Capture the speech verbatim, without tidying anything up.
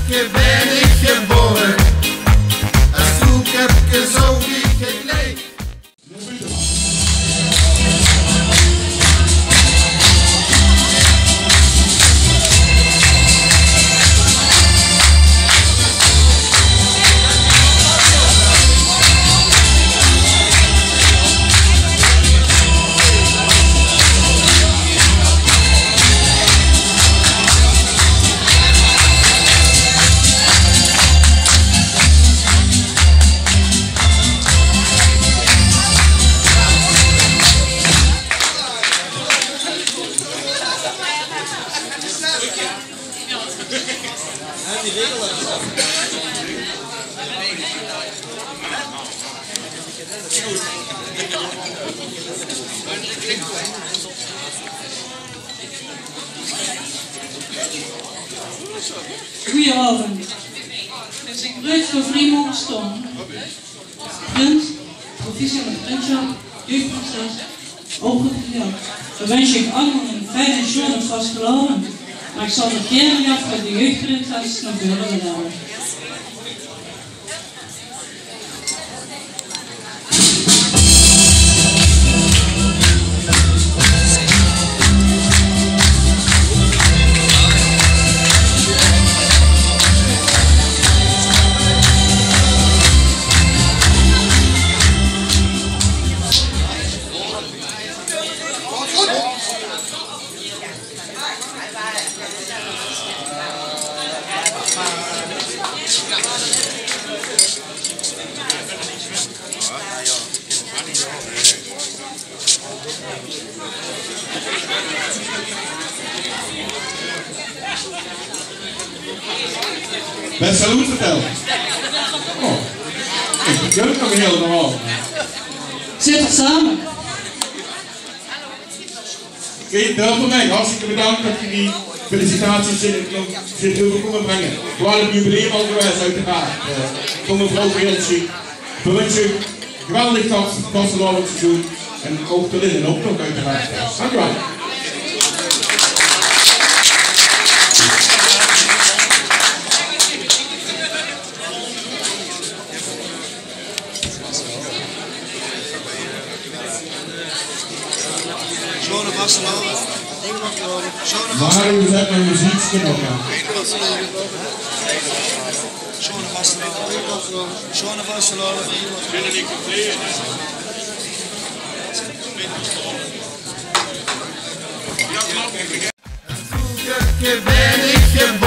Bèn ich gebore, ein Zuukäppke, zo wie ich het leef. Goeienaovend. Veer zeen vrie veur vrie moge staon. Prins, proficiat mit de prinssjap, jeugdprinses, ouch gefeliciteerd. Dan wins ich uch allemaol ein fijn en sjoon vastelaovend. Mer ich zal toch gaer effe de jeugdprinses nao veure wille höbbe. Bès se good vertèld? Oh. Ich höb nog ein hiel normaal. Zit er same. Oké, dan van mich hartstikke bedank det geer die felicitaties zit, zit euver kómme bringe. Veer höbbe 't jubileum al gewaes, oeteraard. Eh, veur mevrouw Geeltje. Veer winse uch ein geweldig vas-, vastelaovendsseizoen. En ouch tot in d'n optoch, oeteraard. Dank uch waal. Sjoon vastelaovend. Sjoon vastelaovend. Mario, zèt mien meziekske nog aan. Sjoon vastelaovend. Sjoon vastelaovend. Ein Zuukäppke, bèn ich gebore.